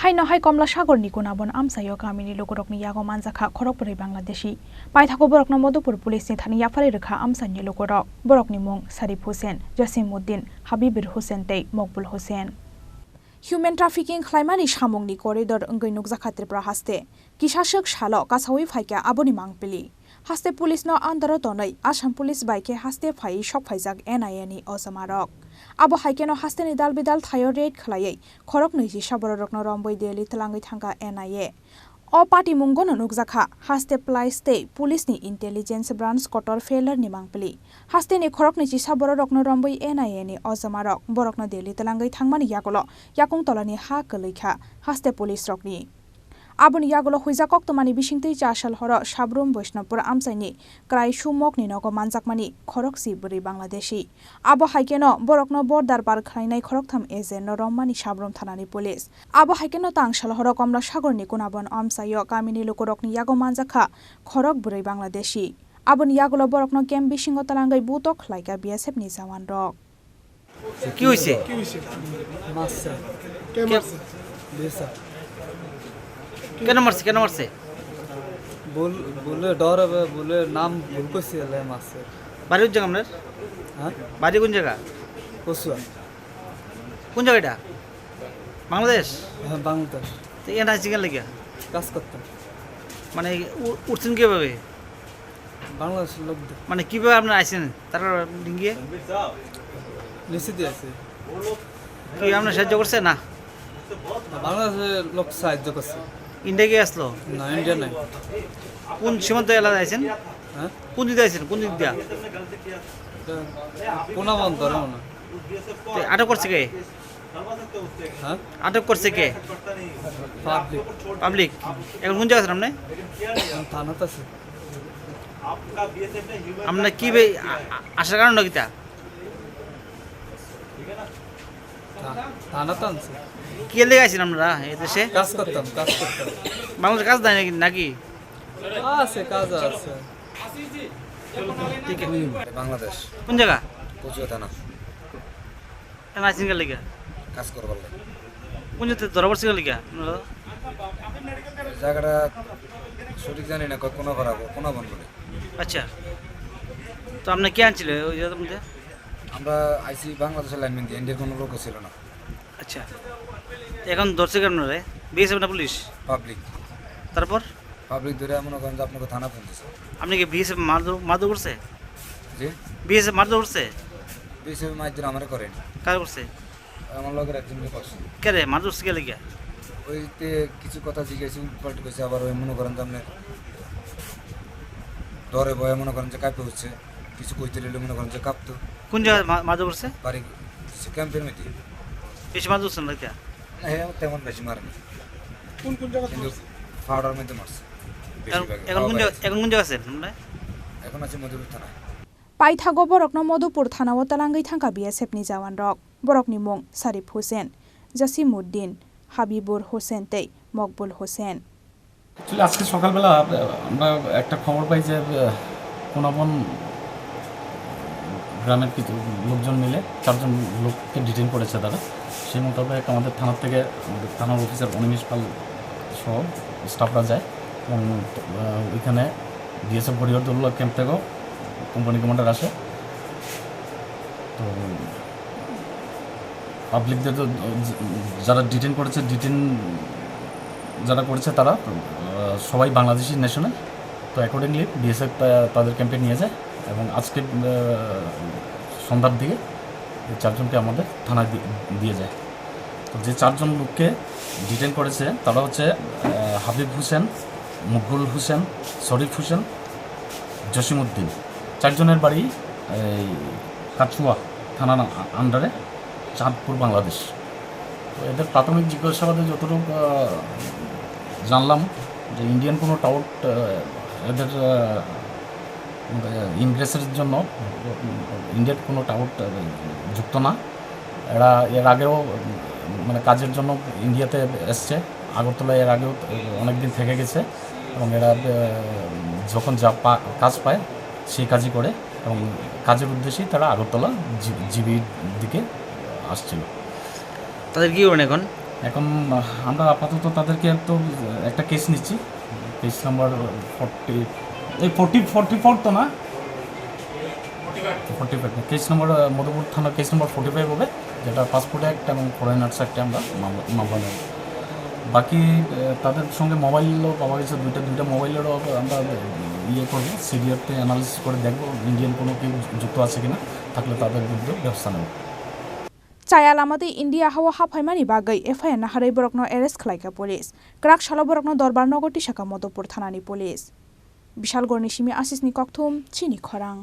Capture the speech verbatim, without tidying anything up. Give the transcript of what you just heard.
Haino hai Komla Sagor ni Kunabon amchaio kamini lukurokni yago manjakha khorok bwrwi Bangladeshi. Paithago borokno Madhupur police ni thani yapharwi rwkha amchaini lukurok. Borokni mung Sarif Hussain, Jasim Uddin, Habibur Hussain tei Mokbul Hussain. Human trafficking khlaimani samungni corridor wngwi nukjakha Tripura haste. Kisaswk salo kasaui phaikha aboni mangpili. Haste police no under o tonwi Assam police bai khe haste phaiwi sok phaijak N I A ni ojamarok. Abo hai kheno hasteni dal bidal thaio raid khlaiwi khorok nwi jisa bororokno romwi Delhi twlangwi thangkha N I A. O patimungo no nukjakha haste police tei police ni intelligence branch kotor failure ni mangpili. Hasteni khorok nwi jisa bororokno romwi N I A ni ojamarok borokno Delhi twlangwi thangmani yagulo yakung tolani ha kwlwi kha haste police rokni. Aboni yagulo huijak koktwmani bisingtwi cha sal horo Sabrum Boishnopur amchaini Kraishu Mokni nogo manjakmani khorokse bwrwi Bangladeshi. Abo hai kheno borokno border par khlainai khoroktham agent no romani Sabrum thanani police. Abo hai kheno tang sal horo Komla Sagor ni Kunabon amchaio kamini lukurokni yago manjakha khorok bwrwi Bangladeshi. Aboni yagulo borokno camp bisingo twlangwi butok khlaikha B S F ni jawan rok. কি হয়েছে? মারছে। কে মারছে? বিএসএফ। কেন মারছে? কেন মারছে? বল-, বলে ডর হবে, বলে নাম ভুল করছে, এলে মারছে। বাড়ি কোন জায়গা আপনার? হ্যাঁ? বাড়ি কোন জায়গা? কচুয়া। কোন জায়গা এটা? বাংলাদেশ? হ্যাঁ, বাংলাদেশ। তো এখানে আইসি কেন লেগে? কাজ করতাম। মানে উ-, উঠছেন কিভাবে? বাংলাদেশের লোকদের। মানে কিভাবে আপনারা আইছেন? তারা ডিঙ্গিয়ে? নিচে দিয়ে আছে। কি আপনার সাহায্য করছে? না। না, বাংলাদেশের লোক সাহায্য করছে। ইন্ডিয়া কি আসলো? না, ইন্ডিয়া নাই। কোন সীমান্ত এলাকায় আছেন? হ্যাঁ? কোন দিকে আছেন? কোন দিক দিয়া? এটা কোনাবন ধরে মনে হয়। তো আটক করছে কে? হ্যাঁ? আটক করছে কে? পাবলিক। পাবলিক? এখন কোন জায়গা আছেন আপনি? এখন থানাতে আছে। আপনার কি বে-, আ-, আ-, আসার কারণ কিতা? থা-, থানাতে আনছে। কি লেগে আছেন আপনারা এই দেশে? কাজ করতাম, কাজ করতাম। বাংলাদেশে কাজ দেয় নাকি, নাকি? আছে, কাজ আছে। ঠিক আছে। বাংলাদেশ। কোন জায়গা? কচুয়া থানা। কেন আইছেন গেলে গিয়া? কাজ করবার লাগে। কোন জায়গাতে ধরা পড়ছে গেলে গিয়া আপনারা? জায়গাটা সঠিক জানি না, কয় কোনাপাড়া, কোনাবন বলে। আচ্ছা, তো আপনি কে আনছিলেন ওই জায়গার মধ্যে? আমরা আইছি বাংলাদেশের লাইনম্যান দিয়ে, ইন্ডিয়ার কোনো লোকও ছিল না। আচ্ছা, এখন ধরছে কে আপনারা? বিএসএফ না পুলিশ? পাবলিক। তারপর? পাবলিক ধরে মনে করেন যে আপনাকে থানা ফোন দিছে। আপনি কি বিএসএফ মারধর, মারধর করছে? জি? বিএসএফ মারধর করছে? বিএসএফ মারধর আমারে করেনি। কার করছে? আমার লগের একজনকে করছে। কে রে? মারধর করছে কে লেগে? ওই তে কিছু কথা জিজ্ঞাসা উল্টপাল্ট কইছে, আবার ওই মনে করেন যে আপনি ডরে ভয়ে মনে করেন যে কাঁপে উঠছে, কিছু কইতে নিলে মনে করেন যে কাঁপতো। কোন জায়গায় মা-, মারধর করছে? বাড়ি সে ক্যাম্পের মধ্যে। বেশি মারধর করছে না কে? না, হ্যাঁ, তেমন বেশি মারেনি। কোন কোন জায়গা কিন্তু মারছে? ফাড়ার মধ্যে মারছে। এখন, বেশিরভাগই এখন কোন ফাওয়া জায়গা, পাইছে। এখন কোন জায়গা আছেন আপনারা? এখন আছে মধুপুর থানায়। Paithago borokno Madhupur thanao twlangwi thangkha B S F ni jawan rok. Borokni mung Sarif Hussain, Jasim Uddin, Habibur Hussain tei Mokbul Hussain. Actually, আজকে সকালবেলা, আহ, আমরা একটা খবর পাই যে, আহ, কোনাবন গ্রামের কিছু লোকজন মিলে চারজন লোককে ডিটেইন করেছে তারা। সেই মোতাবেক আমাদের থানার থেকে, আমাদের থানার অফিসার অনিমেষ পাল সহ স্টাফরা যায় এবং, আহ, ওইখানে বিএসএফ গড়িয়ারদোল্লা ক্যাম্প থেকেও কোম্পানি কমান্ডার আসে। তো পাবলিকদের তো, যারা ডিটেইন করেছে, ডিটেইন যারা করেছে তারা, আহ, সবাই বাংলাদেশি ন্যাশনাল। তো অ্যাকর্ডিংলি বিএসএফ তা-, তাদের ক্যাম্পে নিয়ে যায় এবং আজকে, আহ, সন্ধ্যার দিকে এই চারজনকে আমাদের থানায় দি-, দিয়ে যায়। তো যে চারজন লোককে ডিটেইন করেছে তারা হচ্ছে, আহ, হাবিব হোসেন, মুকবুল হোসেন, শরীফ হোসেন, জসিমউদ্দিন। চারজনের বাড়ি এই কাছুয়া থানা না-, আন্ডারে চাঁদপুর, বাংলাদেশ। তো এদের প্রাথমিক জিজ্ঞাসাবাদে যতটুকু, আহ, জানলাম যে ইন্ডিয়ান কোনো টাউট, আহ, এদের, আহ, মানে ইনগ্রেসের জন্য ইন্ডিয়ার কোনো টাউট, আহ, যুক্ত না। এরা এর আগেও, উম, মানে কাজের জন্য ইন্ডিয়াতে এসছে, আগরতলায় এর আগেও অনেক দিন থেকে গেছে এবং এরা, আহ, যখন যা পা-, কাজ পায় সেই কাজই করে এবং কাজের উদ্দেশ্যেই তারা আগরতলা জি-, জিবির দিকে আসছিল। তাদের কি করবেন এখন? এখন আহ, আমরা আপাতত তাদেরকে তো একটা কেস নিচ্ছি, কেস নাম্বার ফর্টি, এই ফর্টি ফর্টি ফোর তো না, ফর্টি ফাইভ না, কেস নম্বর, মধুপুর থানা কেস নম্বর ফর্টি ফাইভ হবে, যেটা পাসপোর্ট অ্যাক্ট এবং ফরেনার্স অ্যাক্টে আমরা মামলা মামলা নেব। বাকি আহ, তাদের সঙ্গে মোবাইলও পাওয়া গেছে, দুইটা দুইটা মোবাইলেরও আমরা ইয়ে করবো, সিডিআরতে অ্যানালিসিস করে দেখবো ইন্ডিয়ান কোনো কেউ যুক্ত আছে কিনা, থাকলে তাদের বিরুদ্ধে ব্যবস্থা নেব। Chaya lama tei India hao haphaimani bagwi F I R naharwi borokno arrest khlaikha police. Kwrak salo borokno dorbar nogo tisakha Modopur thanani police. Bishalgorni simi Asisni kokthum, chini khorang.